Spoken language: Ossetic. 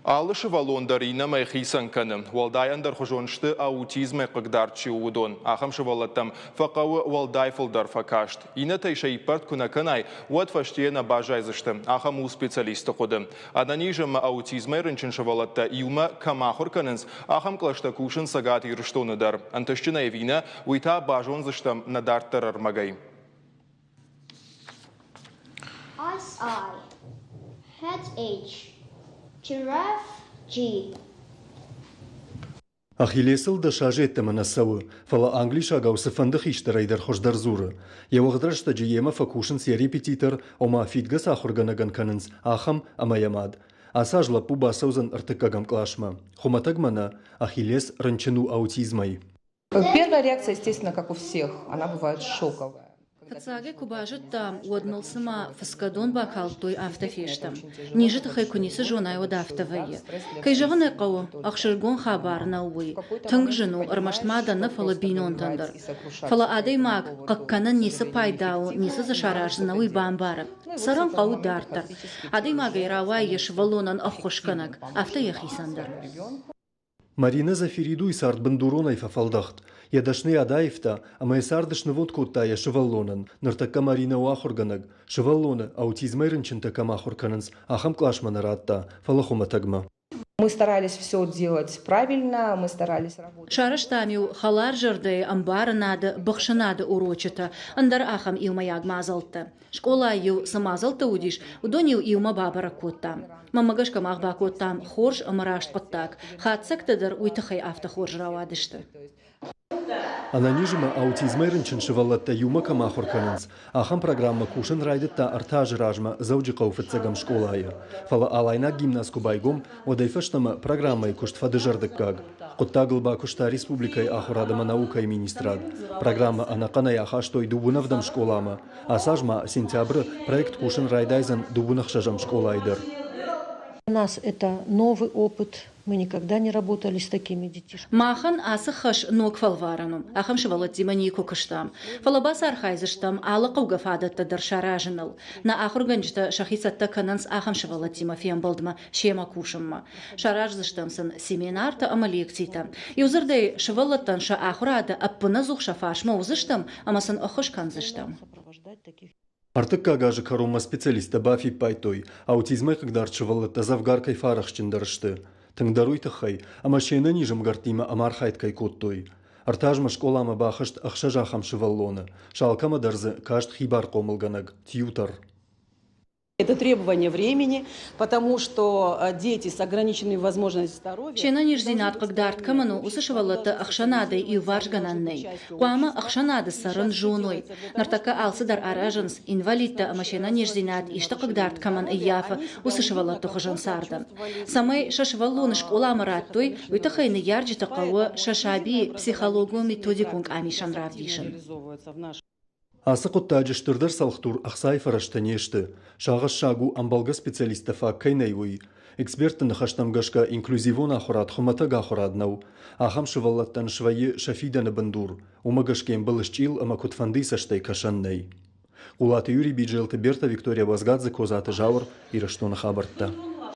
Алы сывӕллон дӕр иннӕмӕй хицӕн кӕны. Уӕлдай ӕндӕрхуызон сты, аутизмӕй хъыгдард чи у, уыдон. Ахӕм сывӕллӕттӕм фӕхъӕуы уӕлдай фылдӕр фӕкаст. Иннӕтӕй сӕ иппӕрд куы нӕ кӕнай, уӕд фӕстейӕ нӕ баззайдзысты. Ахӕм у специалистты хъуыды. Ӕнӕниз ӕмӕ аутизмӕй рынчын сывӕллӕттӕ иумӕ кӕм ахуыр кӕнынц, ахӕм кълӕстӕ кусынц Цӕгат Ирыстоны дӕр. Ӕнтыстджынӕй ӕви нӕ, уый та базондзыстӕм нӕ дарддӕр ӕрмӕгӕй. S I Head H Giraffe G. Ахиллесыл 10 азы йеддӕмӕ нӕ цӕуы, фӕлӕ англисагау цыфӕнды хистӕрӕй дӕр хуыздӕр дзуры. Йӕ уӕгъд рӕстӕджы йемӕ фӕкусынц йӕ репетитор, ома фидгӕ цы ахуыргӕнӕгӕн кӕнынц, ахӕм, ӕмӕ йӕ мад. Ацы аз лӕппу бацӕудзӕн ӕртыккӕгӕм къласмӕ. Хуымӕтӕгмӕ нӕ, Ахиллес рынчын у аутизмӕй. Первая реакция, естественно, как у всех, она бывает шоковая. Фыццагӕй куы базыдтам, уӕд ныл цыма фыцгӕ дон бакалдтой, афтӕ фестӕм. Низы тыххӕй куы ницы зонай, уӕд афтӕ вӕййы. Кӕй зӕгъын ӕй хъӕуы, ӕхсызгон хабар нӕу уый. Тынг зын у, ӕрмӕст мадӕн нӕ, фӕлӕ бинонтӕн дӕр. Фӕлӕ адӕймаг хъыг кӕнын ницы пайда у, ницы дзы сараздзынӕ, уый бамбары. Цӕрын хъӕуы дарддӕр. Адӕймагӕй рауайы йӕ сывӕллонӕн ӕххуысгӕнӕг, афтӕ йӕхицӕн дӕр. Маринӕ Зафиридуйы цард бындуронӕй фӕфӕлдӕхт. Йӕ дӕсныйад аивта ӕмӕ йӕ цард снывонд кодта йӕ сывӕллонӕн. Ныртӕккӕ Маринӕ у ахуыргӕнӕг. Сывӕллоны, аутизмӕй рынчынтӕ кӕм ахуыр кӕнынц, ахӕм къласмӕ нӕ радта, фӕлӕ хуымӕтӕгмӕ. Мы старались все делать правильно, мы старались работать. Сарӕзтам-иу хӕларзӕрдӕйы ӕмбарынады, быхсынады урочытӕ, ӕндӕр ахӕм иумӕйаг мадзӕлттӕ. Скъолайы-иу цы мадзӕлттӕ уыдис, уыдон-иу иумӕ бабӕрӕг кодтам. Мӕнмӕ гӕсгӕ мах бакодтам хорз ӕмӕ раст хъуыддаг. Хатдзӕгтӕ дӕр уый тыххӕй афтӕ хорз рауадысты. Ӕнӕниз ӕмӕ аутизмӕй рынчын сывӕллӕттӕ иумӕ кӕм ахуыр кӕнынц, ахӕм программӕ кусын райдыдта ӕртӕ азы размӕ Дзӕуджыхъӕуы фыццӕгӕм скъолайы. Фӕлӕ Алайнаг гимназ куы байгом, уӕдӕй фӕстӕмӕ программӕйы куыст фӕдызӕрдыггаг. Хъуыддагыл бакуыста республикӕйы ахуырад ӕмӕ наукӕйы министрад. Программӕ ӕнӕхъӕнӕй ахастой дыууын ӕвдӕм скъоламӕ. Ацы аз ма сентябры проект кусын райдайдзӕн дыууын ӕхсӕзӕм скъолайы дӕр. У нас это новый опыт. Мы никогда не работали с такими детишками. Махӕн ацы хӕс ног фӕлварӕн у. Ахӕм сывӕллӕттимӕ никуы куыстам. Фӕлӕ бацархайдзыстӕм алы хъӕугӕ фадӕттӕ дӕр саразыныл. Нӕ ахуыргӕнджытӕ сӕхи цӕттӕ кӕнынц ахӕм сывӕллӕттимӕ фембӕлдмӕ, семӕ кусынмӕ. Сараздзыстӕм сын семинартӕ ӕмӕ лекцитӕ. Иудзырдӕй, сывӕллӕттӕн сӕ ахуырады ӕппынӕдзух сӕ фарсмӕ уыдзыстӕм ӕмӕ сын ӕххуыс кӕндзыстӕм. Ӕртыккаг азы кӕронмӕ специалисттӕ бафиппайдтой, аутизмӕй хъыгдард сывӕллӕттӕ дзӕвгар кӕй фӕарӕхстджындӕр сты. Тынгдӕр уый тыххӕй, ӕмӕ се нӕниз ӕмгӕрттимӕ ӕмархайд кӕй кодтой. Ӕртӕ азмӕ скъоламӕ бахызт ӕхсӕз ахӕм сывӕллоны, сӕ алкӕмӕ дӕр дзы каст хибар хъомылгӕнӕг, тьютор. Это требование времени, потому что дети с ограниченными возможностями здоровья... Се нӕниздзинад хъыгдард кӕмӕн у, уыцы сывӕллӕтты ӕхсӕнадӕй иуварсгӕнӕн нӕй. Хъуамӕ ӕхсӕнады цӕрын зоной. Ныртӕккӕ алцыдӕр аразынц, инвалидтӕ ӕмӕ се нӕниздзинад исты хъыгдард кӕмӕн ӕййафы, уыцы сывӕллӕтты хуызӕн царды. Цӕмӕй сӕ сывӕллоны скъоламӕ радтой, уый тыххӕй ныййарджыты хъӕуы сӕ сабийы психологон-методикон къамисӕн равдисын. Ацы хъуыддаджы стырдӕр цӕлхдур ӕхцайы фӕрӕзтӕ не сты. Сагъӕссаг у, ӕмбӕлгӕ специалисттӕ фаг кӕй нӕй, уый. Экспертты ныхӕстӕм гӕсгӕ, инклюзивон ахуырад хуымӕтӕг ахуырад нӕу. Ахӕм сывӕллӕттӕн свӕййы сӕ фидӕны бындур. Уымӕ гӕсгӕ йын былысчъил ӕмӕ куыдфӕндыйы цӕстӕй кӕсӕн нӕй. Хъулаты Юрий, Биджелты Берта, Виктория Базгадзе, Козаты Зауыр, Ирыстоны хабӕрттӕ.